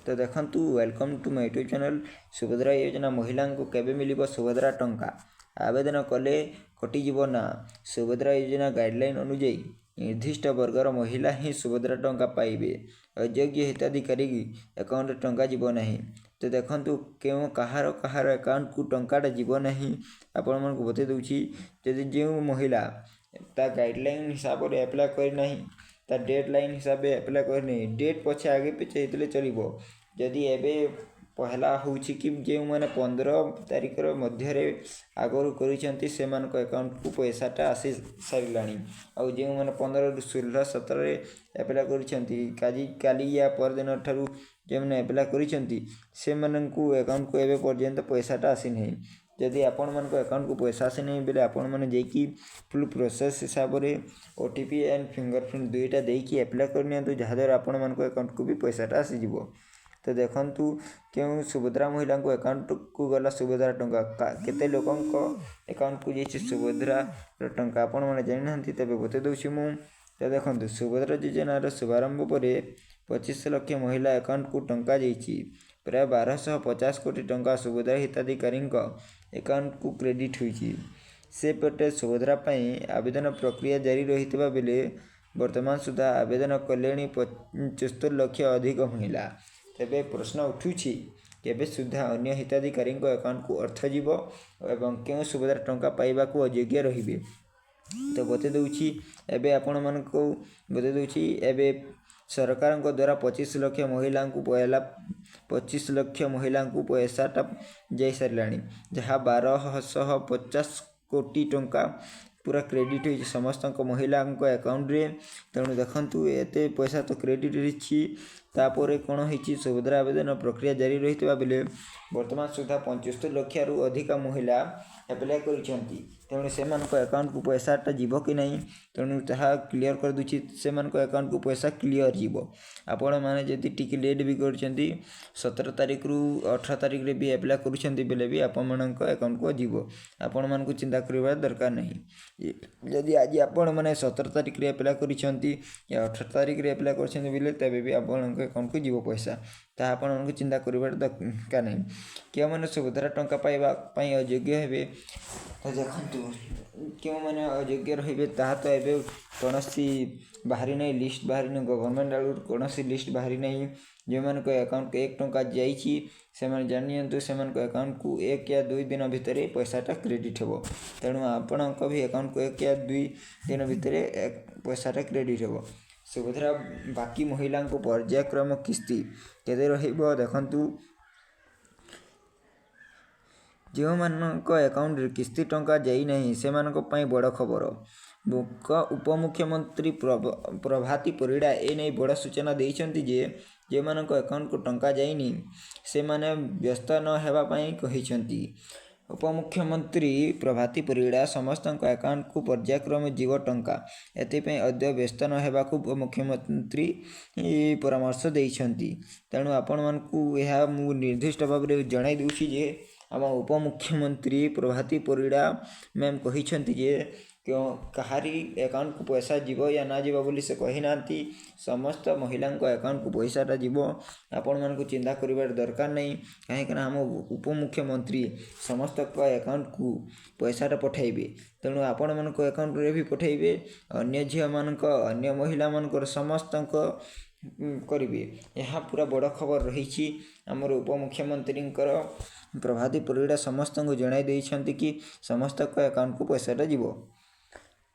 ତ ଦେଖନ୍ତୁ, welcome to my YouTube channel. Subhadra ଯୋଜନା ମହିଳାଙ୍କୁ କେବେ ମିଳିବ ସୁଭଦ୍ରା ଟଙ୍କା? ଆବେଦନ କଲେ କଟିଯିବ ନା? ସୁଭଦ୍ରା ଯୋଜନା ଗାଇଡ଼ଲାଇନ୍ ଅନୁଯାୟୀ ନିର୍ଦ୍ଦିଷ୍ଟ ବର୍ଗର ମହିଳା ହିଁ ସୁଭଦ୍ରା ଟଙ୍କା ପାଇବେ। ଅଯୋଗ୍ୟ ହିତାଧିକାରୀ ଆକାଉଣ୍ଟରେ ଟଙ୍କା ଯିବ ନାହିଁ। ତ ଦେଖନ୍ତୁ, କେଉଁ କାହାର କାହାର ଆକାଉଣ୍ଟକୁ ଟଙ୍କାଟା ଯିବ ନାହିଁ, ଆପଣମାନଙ୍କୁ ବତାଇ ଦେଉଛି। ଯଦି ଯେଉଁ ମହିଳା ତା ଗାଇଡ଼ଲାଇନ୍ ହିସାବରେ ଆପ୍ଲାଏ କରିନାହିଁ, ତା ଡେଡ଼୍ ଲାଇନ୍ ହିସାବରେ ଆପ୍ଲାଏ କରିନାହିଁ, ଡେଟ୍ ପଛେ ଆଗେ ପିଛେ ହେଇଥିଲେ ଚଳିବ। ଯଦି ଏବେ ପହଲା ହେଉଛି କି ଯେଉଁମାନେ 15 ତାରିଖର ମଧ୍ୟରେ ଆଗରୁ କରିଛନ୍ତି, ସେମାନଙ୍କ ଆକାଉଣ୍ଟକୁ ପଇସାଟା ଆସି ସାରିଲାଣି। ଆଉ ଯେଉଁମାନେ 15ରୁ 16, 17ରେ ଆପ୍ଲାଏ କରିଛନ୍ତି, କାଲି ୟା ପରଦିନ ଠାରୁ ଯେଉଁମାନେ ଆପ୍ଲାଏ କରିଛନ୍ତି, ସେମାନଙ୍କୁ ଆକାଉଣ୍ଟକୁ ଏବେ ପର୍ଯ୍ୟନ୍ତ ପଇସାଟା ଆସିନାହିଁ। ଯଦି ଆପଣମାନଙ୍କ ଆକାଉଣ୍ଟକୁ ପଇସା ଆସିନାହିଁ ବେଲେ ଆପଣମାନେ ଯାଇକି ଫୁଲ୍ ପ୍ରୋସେସ୍ ହିସାବରେ OTP and finger print ଦୁଇଟା ଦେଇକି ଆପ୍ଲାଏ କରିନିଅନ୍ତୁ, ଯାହାଦ୍ୱାରା ଆପଣମାନଙ୍କ ଆକାଉଣ୍ଟକୁ ବି ପଇସାଟା ଆସିଯିବ। ତ ଦେଖନ୍ତୁ, କେଉଁ ସୁଭଦ୍ରା ମହିଳାଙ୍କ ଆକାଉଣ୍ଟକୁ ଗଲା ସୁଭଦ୍ରା ଟଙ୍କା, କେତେ ଲୋକଙ୍କ ଆକାଉଣ୍ଟକୁ ଯାଇଛି ସୁଭଦ୍ରାର ଟଙ୍କା, ଆପଣମାନେ ଜାଣିନାହାନ୍ତି, ତେବେ ବତାଇ ଦେଉଛି ମୁଁ। ତ ଦେଖନ୍ତୁ, ସୁଭଦ୍ରା ଯୋଜନାର ଶୁଭାରମ୍ଭ ପରେ 25 ଲକ୍ଷ ମହିଳା ଆକାଉଣ୍ଟକୁ ଟଙ୍କା ଯାଇଛି। ପ୍ରାୟ 1250 କୋଟି ଟଙ୍କା ସୁଭଦ୍ରା ହିତାଧିକାରୀଙ୍କ ଆକାଉଣ୍ଟକୁ କ୍ରେଡ଼ିଟ୍ ହୋଇଛି। ସେପଟେ ସୁଭଦ୍ରା ପାଇଁ ଆବେଦନ ପ୍ରକ୍ରିୟା ଜାରି ରହିଥିବା ବେଳେ ବର୍ତ୍ତମାନ ସୁଦ୍ଧା ଆବେଦନ କଲେଣି 75 ଲକ୍ଷ ଅଧିକ ମହିଳା। ତେବେ ପ୍ରଶ୍ନ ଉଠୁଛି, କେବେ ସୁଦ୍ଧା ଅନ୍ୟ ହିତାଧିକାରୀଙ୍କ ଆକାଉଣ୍ଟକୁ ଅର୍ଥ ଯିବ ଏବଂ କେଉଁ ସୁଭଦ୍ରା ଟଙ୍କା ପାଇବାକୁ ଅଯୋଗ୍ୟ ରହିବେ? ତ ବତାଇ ଦେଉଛି ଏବେ, ଆପଣମାନଙ୍କୁ ବତାଇ ଦେଉଛି। ଏବେ ସରକାରଙ୍କ ଦ୍ୱାରା 25 ଲକ୍ଷ ମହିଳାଙ୍କୁ, ପହିଲା 25 ଲକ୍ଷ ମହିଳାଙ୍କୁ ପଇସାଟା ଯାଇସାରିଲାଣି, ଯାହା 1250 କୋଟି ଟଙ୍କା ପୁରା କ୍ରେଡ଼ିଟ୍ ହୋଇଛି ସମସ୍ତଙ୍କ ମହିଳାଙ୍କ ଆକାଉଣ୍ଟରେ। ତେଣୁ ଦେଖନ୍ତୁ, ଏତେ ପଇସା ତ କ୍ରେଡ଼ିଟ୍ ହେଇଛି, ତାପରେ କ'ଣ ହେଇଛି? ସୁଭଦ୍ରା ଆବେଦନ ପ୍ରକ୍ରିୟା ଜାରି ରହିଥିବା ବେଳେ ବର୍ତ୍ତମାନ ସୁଦ୍ଧା 75 ଲକ୍ଷରୁ ଅଧିକା ମହିଳା ଆପ୍ଲାଏ କରିଛନ୍ତି। ତେଣୁ ସେମାନଙ୍କ ଆକାଉଣ୍ଟକୁ ପଇସାଟା ଯିବ କି ନାହିଁ? ତେଣୁ ତାହା କ୍ଲିଅର୍ କରିଦେଉଛି, ସେମାନଙ୍କ ଆକାଉଣ୍ଟକୁ ପଇସା କ୍ଲିଅର୍ ଯିବ। ଆପଣମାନେ ଯଦି ଟିକେ ଲେଟ୍ ବି କରୁଛନ୍ତି, 17 ତାରିଖରୁ 18 ତାରିଖରେ ବି ଆପ୍ଲାଏ କରୁଛନ୍ତି ବେଲେ ବି ଆପଣମାନଙ୍କ ଆକାଉଣ୍ଟକୁ ଯିବ। ଆପଣମାନଙ୍କୁ ଚିନ୍ତା କରିବା ଦରକାର ନାହିଁ। ଯଦି ଆଜି ଆପଣମାନେ 17 ତାରିଖରେ ଆପ୍ଲାଏ କରିଛନ୍ତି ୟା 18 ତାରିଖରେ ଆପ୍ଲାଏ କରିଛନ୍ତି ବେଲେ, ତେବେ ବି ଆପଣଙ୍କ ଆକାଉଣ୍ଟକୁ ଯିବ ପଇସା। ତାହା ଆପଣମାନଙ୍କୁ ଚିନ୍ତା କରିବାର ଦରକାର ନାହିଁ। କେଉଁମାନେ ସୁଭଦ୍ରା ଟଙ୍କା ପାଇବା ପାଇଁ ଅଯୋଗ୍ୟ ହେବେ? ତ ଦେଖନ୍ତୁ, କେଉଁମାନେ ଅଯୋଗ୍ୟ ରହିବେ, ତାହା ତ ଏବେ କୌଣସି ବାହାରି ନାହିଁ, ଲିଷ୍ଟ ବାହାରି ନାହିଁ। ଗଭର୍ଣ୍ଣମେଣ୍ଟ ଆଡ଼ୁ କୌଣସି ଲିଷ୍ଟ ବାହାରି ନାହିଁ। ଯେଉଁମାନଙ୍କ ଆକାଉଣ୍ଟକୁ 1 ଟଙ୍କା ଯାଇଛି, ସେମାନେ ଜାଣିନିଅନ୍ତୁ, ସେମାନଙ୍କ ଆକାଉଣ୍ଟକୁ 1 ୟା 2 ଦିନ ଭିତରେ ପଇସାଟା କ୍ରେଡ଼ିଟ୍ ହେବ। ତେଣୁ ଆପଣଙ୍କ ବି ଆକାଉଣ୍ଟକୁ 1 ୟା 2 ଦିନ ଭିତରେ ପଇସାଟା କ୍ରେଡ଼ିଟ୍ ହେବ। ସୁଭଦ୍ରା ବାକି ମହିଳାଙ୍କୁ ପର୍ଯ୍ୟାୟକ୍ରମ କିସ୍ତି କେତେ ରହିବ? ଦେଖନ୍ତୁ, ଯେଉଁମାନଙ୍କ ଆକାଉଣ୍ଟରେ କିସ୍ତି ଟଙ୍କା ଯାଇନାହିଁ, ସେମାନଙ୍କ ପାଇଁ ବଡ଼ ଖବର। ଉପମୁଖ୍ୟମନ୍ତ୍ରୀ ପ୍ରଭାତୀ ପରିଡ଼ା ଏ ନେଇ ବଡ଼ ସୂଚନା ଦେଇଛନ୍ତି ଯେ ଯେଉଁମାନଙ୍କ ଆକାଉଣ୍ଟକୁ ଟଙ୍କା ଯାଇନି, ସେମାନେ ବ୍ୟସ୍ତ ନ ହେବା ପାଇଁ କହିଛନ୍ତି ଉପମୁଖ୍ୟମନ୍ତ୍ରୀ ପ୍ରଭାତୀ ପରିଡ଼ା। ସମସ୍ତଙ୍କ ଆକାଉଣ୍ଟକୁ ପର୍ଯ୍ୟାୟକ୍ରମେ ଯିବ ଟଙ୍କା। ଏଥିପାଇଁ ଆଦୌ ବ୍ୟସ୍ତ ନ ହେବାକୁ ଉପମୁଖ୍ୟମନ୍ତ୍ରୀ ପରାମର୍ଶ ଦେଇଛନ୍ତି। ତେଣୁ ଆପଣମାନଙ୍କୁ ଏହା ମୁଁ ନିର୍ଦ୍ଦିଷ୍ଟ ଭାବରେ ଜଣାଇ ଦେଉଛି ଯେ ଆମ ଉପମୁଖ୍ୟମନ୍ତ୍ରୀ ପ୍ରଭାତୀ ପରିଡ଼ା ମ୍ୟାମ୍ କହିଛନ୍ତି ଯେ କେଉଁ କାହାରି ଆକାଉଣ୍ଟକୁ ପଇସା ଯିବ ୟା ନା ଯିବ ବୋଲି ସେ କହିନାହାନ୍ତି। ସମସ୍ତ ମହିଳାଙ୍କ ଆକାଉଣ୍ଟକୁ ପଇସାଟା ଯିବ। ଆପଣମାନଙ୍କୁ ଚିନ୍ତା କରିବାର ଦରକାର ନାହିଁ, କାହିଁକିନା ଆମ ଉପମୁଖ୍ୟମନ୍ତ୍ରୀ ସମସ୍ତଙ୍କ ଆକାଉଣ୍ଟକୁ ପଇସାଟା ପଠାଇବେ। ତେଣୁ ଆପଣମାନଙ୍କ ଆକାଉଣ୍ଟରେ ବି ପଠାଇବେ, ଅନ୍ୟ ଝିଅମାନଙ୍କ, ଅନ୍ୟ ମହିଳାମାନଙ୍କର, ସମସ୍ତଙ୍କ କରିବେ। ଏହା ପୁରା ବଡ଼ ଖବର ରହିଛି। ଆମର ଉପମୁଖ୍ୟମନ୍ତ୍ରୀଙ୍କର ପ୍ରଭାତୀ ପରିଡ଼ା ସମସ୍ତଙ୍କୁ ଜଣାଇ ଦେଇଛନ୍ତି କି ସମସ୍ତଙ୍କ ଆକାଉଣ୍ଟକୁ ପଇସାଟା ଯିବ।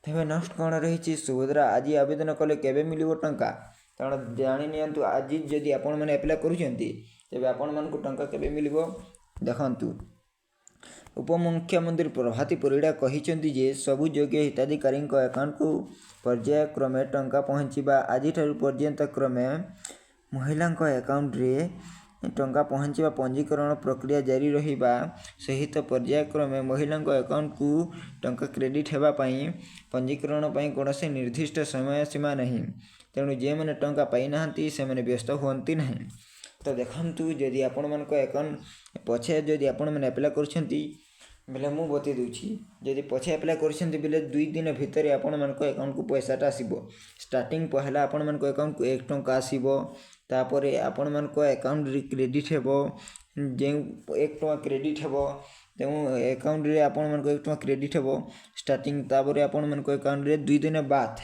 ତେବେ ନେକ୍ସଟ କ'ଣ ରହିଛି? ସୁଭଦ୍ରା ଆଜି ଆବେଦନ କଲେ କେବେ ମିଳିବ ଟଙ୍କା? ତେଣୁ ଜାଣି ନିଅନ୍ତୁ, ଆଜି ଯଦି ଆପଣମାନେ ଆପ୍ଲାଏ କରୁଛନ୍ତି, ତେବେ ଆପଣମାନଙ୍କୁ ଟଙ୍କା କେବେ ମିଳିବ? ଦେଖନ୍ତୁ, ଉପମୁଖ୍ୟମନ୍ତ୍ରୀ ପ୍ରଭାତୀ ପରିଡ଼ା କହିଛନ୍ତି ଯେ ସବୁ ଯୋଗ୍ୟ ହିତାଧିକାରୀଙ୍କ ଆକାଉଣ୍ଟକୁ ପର୍ଯ୍ୟାୟକ୍ରମେ ଟଙ୍କା ପହଞ୍ଚିବା। ଆଜିଠାରୁ ପର୍ଯ୍ୟାୟ କ୍ରମେ ମହିଳାଙ୍କ ଆକାଉଣ୍ଟରେ ଟଙ୍କା ପହଞ୍ଚିବା। ପଞ୍ଜୀକରଣ ପ୍ରକ୍ରିୟା ଜାରି ରହିବା ସହିତ ପର୍ଯ୍ୟାୟକ୍ରମେ ମହିଳାଙ୍କ ଆକାଉଣ୍ଟକୁ ଟଙ୍କା କ୍ରେଡ଼ିଟ୍ ହେବା ପାଇଁ ପଞ୍ଜୀକରଣ ପାଇଁ କୌଣସି ନିର୍ଦ୍ଦିଷ୍ଟ ସମୟ ସୀମା ନାହିଁ। ତେଣୁ ଯେଉଁମାନେ ଟଙ୍କା ପାଇନାହାନ୍ତି, ସେମାନେ ବ୍ୟସ୍ତ ହୁଅନ୍ତି ନାହିଁ। ତ ଦେଖନ୍ତୁ, ଯଦି ଆପଣମାନଙ୍କ ଆକାଉଣ୍ଟ ପଛେ ଯଦି ଆପଣମାନେ ଆପ୍ଲାଏ କରୁଛନ୍ତି ବେଲେ, ମୁଁ ବତେଇ ଦେଉଛି, ଯଦି ପଛେ ଆପ୍ଲାଏ କରୁଛନ୍ତି ବେଲେ 2 ଦିନ ଭିତରେ ଆପଣମାନଙ୍କ ଆକାଉଣ୍ଟକୁ ପଇସାଟା ଆସିବ। ଷ୍ଟାର୍ଟିଂ ପହିଲା ଆପଣମାନଙ୍କ ଆକାଉଣ୍ଟକୁ 1 ଟଙ୍କା ଆସିବ। ତାପରେ ଆପଣମାନଙ୍କ ଆକାଉଣ୍ଟରେ କ୍ରେଡ଼ିଟ୍ ହେବ। ଯେଉଁ 1 ଟଙ୍କା କ୍ରେଡ଼ିଟ୍ ହେବ, ତେଣୁ ଆକାଉଣ୍ଟରେ ଆପଣମାନଙ୍କ 1 ଟଙ୍କା କ୍ରେଡ଼ିଟ୍ ହେବ ଷ୍ଟାର୍ଟିଂ। ତାପରେ ଆପଣମାନଙ୍କ ଆକାଉଣ୍ଟରେ 2 ଦିନ ବାଦ,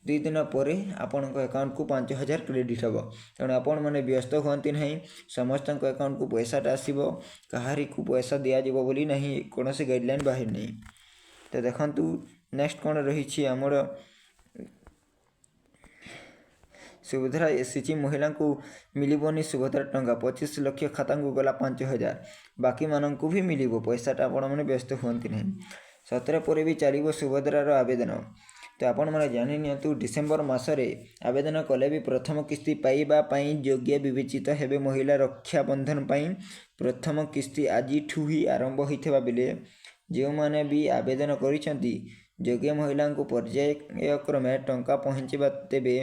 2 ଦିନ ପରେ ଆପଣଙ୍କ ଆକାଉଣ୍ଟକୁ 5000 କ୍ରେଡ଼ିଟ୍ ହେବ। ତେଣୁ ଆପଣମାନେ ବ୍ୟସ୍ତ ହୁଅନ୍ତି ନାହିଁ, ସମସ୍ତଙ୍କ ଆକାଉଣ୍ଟକୁ ପଇସାଟା ଆସିବ। କାହାରିକୁ ପଇସା ଦିଆଯିବ ବୋଲି ନାହିଁ, କୌଣସି ଗାଇଡ଼ଲାଇନ୍ ବାହାରି ନାହିଁ। ତ ଦେଖନ୍ତୁ, ନେକ୍ସଟ କ'ଣ ରହିଛି ଆମର। ସୁଭଦ୍ରା ଏସ୍ଏଚ୍ଜି ମହିଳାଙ୍କୁ ମିଳିବନି ସୁଭଦ୍ରା ଟଙ୍କା। 25 ଲକ୍ଷ ଖାତାକୁ ଗଲା 5000, ବାକିମାନଙ୍କୁ ବି ମିଳିବ ପଇସାଟା। ଆପଣମାନେ ବ୍ୟସ୍ତ ହୁଅନ୍ତି ନାହିଁ। 17 ପରେ ବି ଚାଲିବ ସୁଭଦ୍ରାର ଆବେଦନ। ତ ଆପଣମାନେ ଜାଣି ନିଅନ୍ତୁ, ଡିସେମ୍ବର ମାସରେ ଆବେଦନ କଲେ ବି ପ୍ରଥମ କିସ୍ତି ପାଇବା ପାଇଁ ଯୋଗ୍ୟ ବିବେଚିତ ହେବେ ମହିଳା। ରକ୍ଷାବନ୍ଧନ ପାଇଁ ପ୍ରଥମ କିସ୍ତି ଆଜିଠୁ ହିଁ ଆରମ୍ଭ ହୋଇଥିବା ବେଳେ ଯେଉଁମାନେ ବି ଆବେଦନ କରିଛନ୍ତି, ଯୋଗ୍ୟ ମହିଳାଙ୍କୁ ପର୍ଯ୍ୟାୟକ୍ରମେ ଟଙ୍କା ପହଞ୍ଚିବା। ତେବେ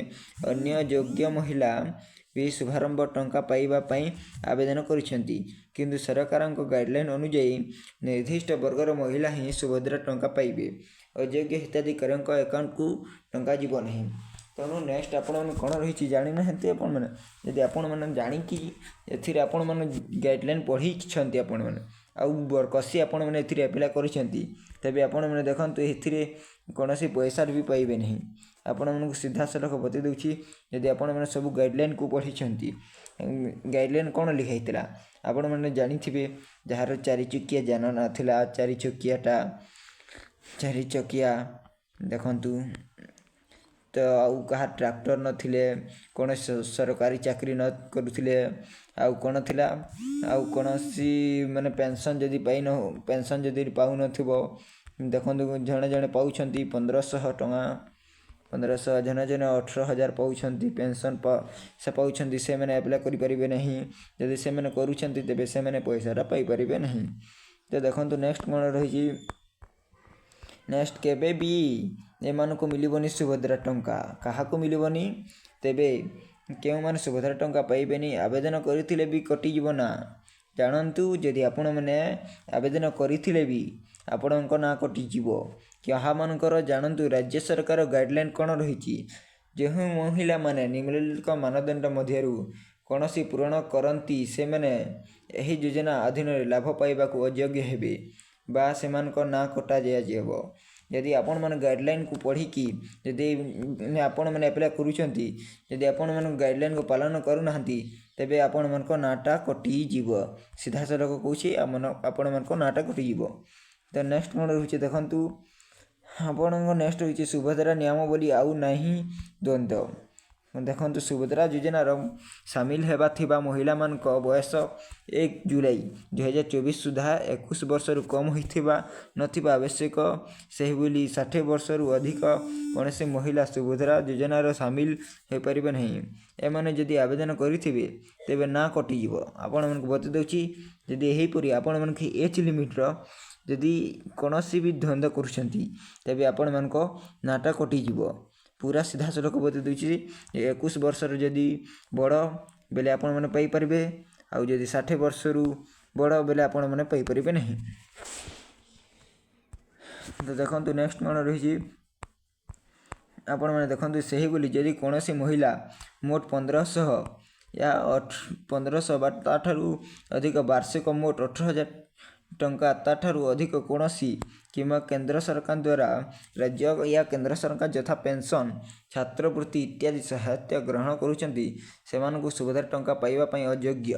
ଅନ୍ୟ ଯୋଗ୍ୟ ମହିଳା ବି ଶୁଭାରମ୍ଭ ଟଙ୍କା ପାଇବା ପାଇଁ ଆବେଦନ କରିଛନ୍ତି। କିନ୍ତୁ ସରକାରଙ୍କ ଗାଇଡ଼ଲାଇନ୍ ଅନୁଯାୟୀ ନିର୍ଦ୍ଦିଷ୍ଟ ବର୍ଗର ମହିଳା ହିଁ ସୁଭଦ୍ରା ଟଙ୍କା ପାଇବେ। ଅଯୋଗ୍ୟ ହିତାଧିକାରୀଙ୍କ ଆକାଉଣ୍ଟକୁ ଟଙ୍କା ଯିବ ନାହିଁ। ତେଣୁ ନେକ୍ସଟ ଆପଣମାନେ କ'ଣ ରହିଛି ଜାଣିନାହାନ୍ତି ଆପଣମାନେ। ଯଦି ଆପଣମାନେ ଜାଣିକି ଏଥିରେ ଆପଣମାନେ ଗାଇଡ଼ଲାଇନ୍ ପଢ଼ିଛନ୍ତି ଆପଣମାନେ, ଆଉ କଷି ଆପଣମାନେ ଏଥିରେ ଆପ୍ଲାଏ କରିଛନ୍ତି, ତେବେ ଆପଣମାନେ ଦେଖନ୍ତୁ, ଏଥିରେ କୌଣସି ପଇସା ବି ପାଇବେ ନାହିଁ। ଆପଣମାନଙ୍କୁ ସିଧାସଳଖ ବତାଇ ଦେଉଛି, ଯଦି ଆପଣମାନେ ସବୁ ଗାଇଡ଼ଲାଇନ୍କୁ ପଢ଼ିଛନ୍ତି, ଗାଇଡ଼ଲାଇନ୍ କ'ଣ ଲେଖା ହେଇଥିଲା ଆପଣମାନେ ଜାଣିଥିବେ। ଯାହାର ଚାରି ଚକିଆ ଯାନ ନଥିଲା, ଚାରି ଚକିଆଟା, ଚାରି ଚକିଆ ଦେଖନ୍ତୁ ତ, ଆଉ କାହା ଟ୍ରାକ୍ଟର ନଥିଲେ, କୌଣସି ସରକାରୀ ଚାକିରି ନ କରୁଥିଲେ, ଆଉ କ'ଣ ଥିଲା, ଆଉ କୌଣସି ମାନେ ପେନ୍ସନ୍ ଯଦି ପାଇନ, ପେନ୍ସନ୍ ଯଦି ପାଉନଥିବ। ଦେଖନ୍ତୁ, ଜଣେ ଜଣେ ପାଉଛନ୍ତି 1500 ଟଙ୍କା, 1500, ଜଣେ ଜଣେ 18,000 ପାଉଛନ୍ତି ପେନ୍ସନ୍ ସେ ପାଉଛନ୍ତି, ସେମାନେ ଆପ୍ଲାଏ କରିପାରିବେ ନାହିଁ। ଯଦି ସେମାନେ କରୁଛନ୍ତି, ତେବେ ସେମାନେ ପଇସାଟା ପାଇପାରିବେ ନାହିଁ। ତ ଦେଖନ୍ତୁ, ନେକ୍ସଟ କ'ଣ ରହିଛି। ନେକ୍ସଟ, କେବେ ବି ଏମାନଙ୍କୁ ମିଳିବନି ସୁଭଦ୍ରା ଟଙ୍କା। କାହାକୁ ମିଳିବନି? ତେବେ କେଉଁମାନେ ସୁଭଦ୍ରା ଟଙ୍କା ପାଇବେନି? ଆବେଦନ କରିଥିଲେ ବି କଟିଯିବ ନା। ଜାଣନ୍ତୁ, ଯଦି ଆପଣମାନେ ଆବେଦନ କରିଥିଲେ ବି ଆପଣଙ୍କ ନାଁ କଟିଯିବ କାହାମାନଙ୍କର? ଜାଣନ୍ତୁ, ରାଜ୍ୟ ସରକାର ଗାଇଡ଼ଲାଇନ୍ କ'ଣ ରହିଛି। ଯେଉଁ ମହିଳାମାନେ ନିମ୍ନଲିଖିତ ମାନଦଣ୍ଡ ମଧ୍ୟରୁ କୌଣସି ପୂରଣ କରନ୍ତି, ସେମାନେ ଏହି ଯୋଜନା ଅଧୀନରେ ଲାଭ ପାଇବାକୁ ଅଯୋଗ୍ୟ ହେବେ ବା ସେମାନଙ୍କ ନାଁ କଟା ଦିଆଯିବ। ଯଦି ଆପଣମାନେ ଗାଇଡ଼ଲାଇନ୍କୁ ପଢ଼ିକି ଯଦି ଆପଣମାନେ ଆପ୍ଲାଏ କରୁଛନ୍ତି, ଯଦି ଆପଣମାନେ ଗାଇଡ଼ଲାଇନ୍କୁ ପାଳନ କରୁନାହାନ୍ତି, ତେବେ ଆପଣମାନଙ୍କ ନାଁଟା କଟିଯିବ। ସିଧାସଳଖ କହୁଛି, ଆପଣମାନଙ୍କ ନାଁଟା କଟିଯିବ। ତ ନେକ୍ସଟ କ'ଣ ରହୁଛି ଦେଖନ୍ତୁ ଆପଣଙ୍କ। ନେକ୍ସଟ ରହିଛି, ସୁଭଦ୍ରା ନିୟମାବଳୀ, ଆଉ ନାହିଁ ଦ୍ୱନ୍ଦ୍ୱ। ଦେଖନ୍ତୁ, ସୁଭଦ୍ରା ଯୋଜନାର ସାମିଲ ହେବା ଥିବା ମହିଳାମାନଙ୍କ ବୟସ 1 ଜୁଲାଇ 2024 ସୁଦ୍ଧା 21 ବର୍ଷରୁ କମ୍ ହୋଇଥିବା ନଥିବା ଆବଶ୍ୟକ। ସେହିଭଳି 60 ବର୍ଷରୁ ଅଧିକ କୌଣସି ମହିଳା ସୁଭଦ୍ରା ଯୋଜନାର ସାମିଲ ହୋଇପାରିବେ ନାହିଁ। ଏମାନେ ଯଦି ଆବେଦନ କରିଥିବେ, ତେବେ ନାଁ କଟିଯିବ। ଆପଣମାନଙ୍କୁ ବତାଇ ଦେଉଛି, ଯଦି ଏହିପରି ଆପଣମାନଙ୍କୁ ଏଜ୍ ଲିମିଟ୍ର ଯଦି କୌଣସି ବି ଦ୍ୱନ୍ଦ୍ୱ କରୁଛନ୍ତି, ତେବେ ଆପଣମାନଙ୍କ ନାଁଟା କଟିଯିବ। ପୁରା ସିଧାସଳଖ ବତାଇ ଦେଉଛି, 21 ବର୍ଷର ଯଦି ବଡ଼ ବେଲେ ଆପଣମାନେ ପାଇପାରିବେ, ଆଉ ଯଦି 60 ବର୍ଷରୁ ବଡ଼ ବେଲେ ଆପଣମାନେ ପାଇପାରିବେ ନାହିଁ। ତ ଦେଖନ୍ତୁ, ନେକ୍ସଟ କ'ଣ ରହିଛି ଆପଣମାନେ ଦେଖନ୍ତୁ। ସେହିଭଳି ଯଦି କୌଣସି ମହିଳା ମୋଟ 1500 ୟା 1500 ବା ତା'ଠାରୁ ଅଧିକ ବାର୍ଷିକ ମୋଟ 18,000 ଟଙ୍କା ତା'ଠାରୁ ଅଧିକ କୌଣସି କିମ୍ବା କେନ୍ଦ୍ର ସରକାର ଦ୍ୱାରା ରାଜ୍ୟ ୟା କେନ୍ଦ୍ର ସରକାର ଯଥା ପେନ୍ସନ୍, ଛାତ୍ରବୃତ୍ତି ଇତ୍ୟାଦି ସହାୟତା ଗ୍ରହଣ କରୁଛନ୍ତି, ସେମାନଙ୍କୁ ସୁଭଦ୍ରା ଟଙ୍କା ପାଇବା ପାଇଁ ଅଯୋଗ୍ୟ।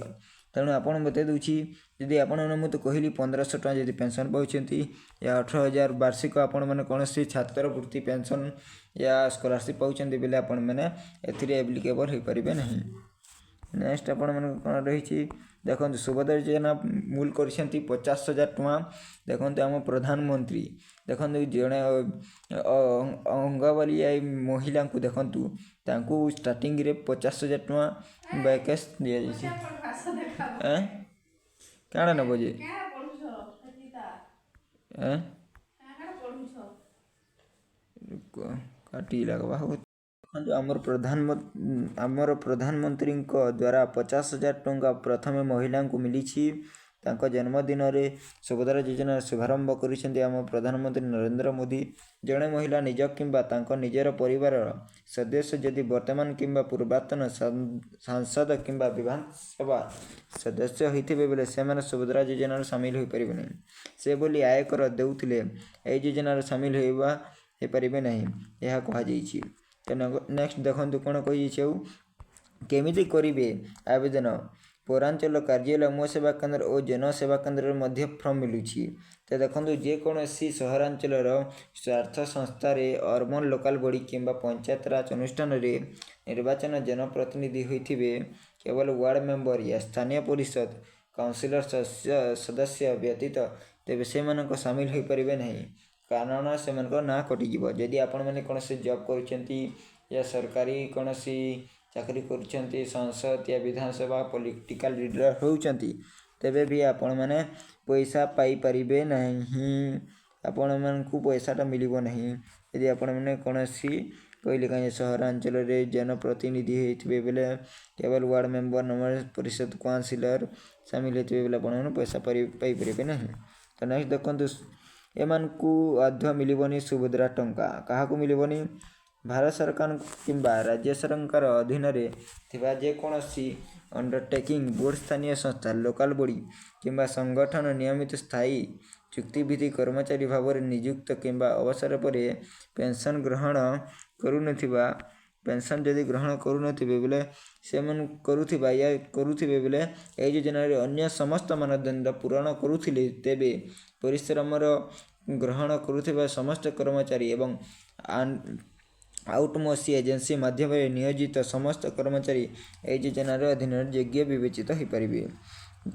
ତେଣୁ ଆପଣ ବତାଇ ଦେଉଛି, ଯଦି ଆପଣମାନେ, ମୁଁ ତ କହିଲି, 1500 ଟଙ୍କା ଯଦି ପେନ୍ସନ୍ ପାଉଛନ୍ତି ୟା 18,000 ବାର୍ଷିକ ଆପଣମାନେ କୌଣସି ଛାତ୍ରବୃତ୍ତି, ପେନ୍ସନ୍ ୟା ସ୍କଲାରସିପ୍ ପାଉଛନ୍ତି ବେଲେ ଆପଣମାନେ ଏଥିରେ ଆପ୍ଲିକେବଲ୍ ହୋଇପାରିବେ ନାହିଁ। ନେକ୍ସଟ ଆପଣମାନଙ୍କ କ'ଣ ରହିଛି ଦେଖନ୍ତୁ। ସୁଭଦ୍ରା ଯୋଜନା ମୂଲ କରିଛନ୍ତି 50,000 ଟଙ୍କା। ଦେଖନ୍ତୁ, ଆମ ପ୍ରଧାନମନ୍ତ୍ରୀ, ଦେଖନ୍ତୁ, ଜଣେ ଅଙ୍ଗନବାଡ଼ି ମହିଳାଙ୍କୁ ଦେଖନ୍ତୁ, ତାଙ୍କୁ ଷ୍ଟାର୍ଟିଂରେ 50,000 ଟଙ୍କା ବାଇ କ୍ୟାସ୍ ଦିଆଯାଇଛି। ଏଁ, କାଣା ନେବ ଯେ? ଏଁ, କାଟି ଲାଗ୍ବା। ହଉ, ଦେଖନ୍ତୁ, ଆମର ପ୍ରଧାନମନ୍ତ୍ରୀଙ୍କ ଦ୍ୱାରା 50,000 ଟଙ୍କା ପ୍ରଥମେ ମହିଳାଙ୍କୁ ମିଳିଛି। ତାଙ୍କ ଜନ୍ମଦିନରେ ସୁଭଦ୍ରା ଯୋଜନାର ଶୁଭାରମ୍ଭ କରିଛନ୍ତି ଆମ ପ୍ରଧାନମନ୍ତ୍ରୀ ନରେନ୍ଦ୍ର ମୋଦି। ଜଣେ ମହିଳା ନିଜ କିମ୍ବା ତାଙ୍କ ନିଜର ପରିବାରର ସଦସ୍ୟ ଯଦି ବର୍ତ୍ତମାନ କିମ୍ବା ପୂର୍ବତନ ସାଂସଦ କିମ୍ବା ବିଧାନସଭା ସଦସ୍ୟ ହୋଇଥିବେ ବେଲେ ସେମାନେ ସୁଭଦ୍ରା ଯୋଜନାରେ ସାମିଲ ହୋଇପାରିବେ ନାହିଁ। ସେଭଳି ଆୟକର ଦେଉଥିଲେ ଏହି ଯୋଜନାରେ ସାମିଲ ହେଇପାରିବେ ନାହିଁ, ଏହା କୁହାଯାଇଛି। ତ ନେକ୍ସଟ ଦେଖନ୍ତୁ କ'ଣ କହିଯାଇଛି ଆଉ କେମିତି କରିବେ ଆବେଦନ। ପୌରାଞ୍ଚଳ କାର୍ଯ୍ୟାଳୟ, ମୋ ସେବା କେନ୍ଦ୍ର ଓ ଜନସେବା କେନ୍ଦ୍ରରେ ମଧ୍ୟ ଫର୍ମ ମିଳୁଛି। ତ ଦେଖନ୍ତୁ, ଯେକୌଣସି ସହରାଞ୍ଚଳର ସ୍ୱାୟତ୍ତ ସଂସ୍ଥାରେ, ଅର୍ବାନ୍ ଲୋକାଲ୍ ବଡ଼ି କିମ୍ବା ପଞ୍ଚାୟତରାଜ ଅନୁଷ୍ଠାନରେ ନିର୍ବାଚନ ଜନପ୍ରତିନିଧି ହୋଇଥିବେ, କେବଳ ୱାର୍ଡ଼ ମେମ୍ବର ୟା ସ୍ଥାନୀୟ ପରିଷଦ କାଉନସିଲର ସଦସ୍ୟ ବ୍ୟତୀତ, ତେବେ ସେମାନଙ୍କ ସାମିଲ ହୋଇପାରିବେ ନାହିଁ, କାରଣ ସେମାନଙ୍କ ନାଁ କଟିଯିବ। ଯଦି ଆପଣମାନେ କୌଣସି ଜବ୍ କରୁଛନ୍ତି ୟା ସରକାରୀ କୌଣସି ଚାକିରି କରୁଛନ୍ତି, ସଂସଦ ୟା ବିଧାନସଭା, ପଲିଟିକାଲ ଲିଡର ହେଉଛନ୍ତି, ତେବେ ବି ଆପଣମାନେ ପଇସା ପାଇପାରିବେ ନାହିଁ। ଆପଣମାନଙ୍କୁ ପଇସାଟା ମିଳିବ ନାହିଁ ଯଦି ଆପଣମାନେ କୌଣସି କହିଲେ କାହିଁ ସହରାଞ୍ଚଳରେ ଜନପ୍ରତିନିଧି ହେଇଥିବେ ବେଲେ, କେବଳ ୱାର୍ଡ଼ ମେମ୍ବର, ନଗର ପରିଷଦ କାଉନସିଲର ସାମିଲ ହେଇଥିବେ ବେଲେ ଆପଣମାନେ ପଇସା ପାଇପାରିବେ ନାହିଁ। ତ ନେକ୍ସଟ ଦେଖନ୍ତୁ, ଏମାନଙ୍କୁ ମଧ୍ୟ ମିଳିବନି ସୁଭଦ୍ରା ଟଙ୍କା। କାହାକୁ ମିଳିବନି? ଭାରତ ସରକାର କିମ୍ବା ରାଜ୍ୟ ସରକାର ଅଧୀନରେ ଥିବା ଯେକୌଣସି ଅଣ୍ଡରଟେକିଂ ବୋର୍ଡ଼, ସ୍ଥାନୀୟ ସଂସ୍ଥା, ଲୋକାଲ ବଡ଼ି କିମ୍ବା ସଂଗଠନ ନିୟମିତ, ସ୍ଥାୟୀ, ଚୁକ୍ତିଭିତ୍ତିକ କର୍ମଚାରୀ ଭାବରେ ନିଯୁକ୍ତ କିମ୍ବା ଅବସର ପରେ ପେନ୍ସନ୍ ଗ୍ରହଣ କରୁନଥିବା, ପେନ୍ସନ୍ ଯଦି ଗ୍ରହଣ କରୁନଥିବେ ବୋଲେ ସେମାନେ କରୁଥିବା ୟା କରୁଥିବେ ବୋଲେ, ଏହି ଯୋଜନାରେ ଅନ୍ୟ ସମସ୍ତ ମାନଦଣ୍ଡ ପୂରଣ କରୁଥିଲେ, ତେବେ ପରିଶ୍ରମର ଗ୍ରହଣ କରୁଥିବା ସମସ୍ତ କର୍ମଚାରୀ ଏବଂ ଆଉଟସୋର୍ସିଂ ଏଜେନ୍ସି ମାଧ୍ୟମରେ ନିୟୋଜିତ ସମସ୍ତ କର୍ମଚାରୀ ଏହି ଯୋଜନାର ଅଧୀନରେ ଯୋଗ୍ୟ ବିବେଚିତ ହୋଇପାରିବେ।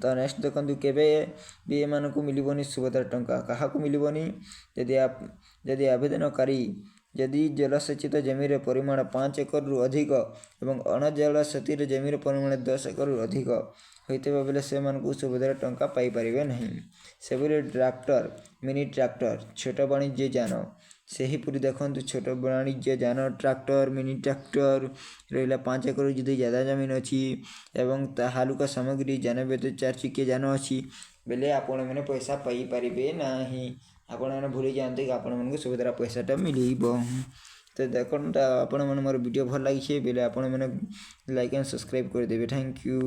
ତ ନେକ୍ସଟ ଦେଖନ୍ତୁ, କେବେ ବି ଏମାନଙ୍କୁ ମିଳିବନି ସୁଭଦ୍ରା ଟଙ୍କା। କାହାକୁ ମିଳିବନି? ଯଦି ଆବେଦନକାରୀ ଯଦି ଜଳସେଚିତ ଜମିର ପରିମାଣ 5 ଏକରରୁ ଅଧିକ ଏବଂ ଅଣଜଳସେଚିତ ଜମିର ପରିମାଣ 10 ଏକରରୁ ଅଧିକ ହୋଇଥିବା ବେଳେ ସେମାନଙ୍କୁ ସୁଭଦ୍ରା ଟଙ୍କା ପାଇପାରିବେ ନାହିଁ। ସେଭଳି ଟ୍ରାକ୍ଟର, ମିନି ଟ୍ରାକ୍ଟର, ଛୋଟ ବାଣିଜ୍ୟ ଯାନ, ସେହିପରି ଦେଖନ୍ତୁ, ଛୋଟ ବାଣିଜ୍ୟ ଯାନ, ଟ୍ରାକ୍ଟର, ମିନି ଟ୍ରାକ୍ଟର ରହିଲା, 5 ଏକର ଯଦି ଜାଦା ଜମିନ ଅଛି ଏବଂ ତା ହାଲୁକା ସାମଗ୍ରୀ ଯାନ ବ୍ୟତୀତ ଚାରି ଚକିଆ ଯାନ ଅଛି ବେଲେ ଆପଣମାନେ ପଇସା ପାଇପାରିବେ ନାହିଁ। ଆପଣମାନେ ଭୁଲି ଯାଆନ୍ତୁ କି ଆପଣମାନଙ୍କୁ ସୁଭଦ୍ରା ପଇସାଟା ମିଳିବ। ତ ଦେଖନ୍ତୁ, ଆପଣମାନେ ମୋର ଭିଡ଼ିଓ ଭଲ ଲାଗିଛି ବେଲେ ଆପଣମାନେ ଲାଇକ୍ ଆଣ୍ଡ ସବସ୍କ୍ରାଇବ୍ କରିଦେବେ। Thank you.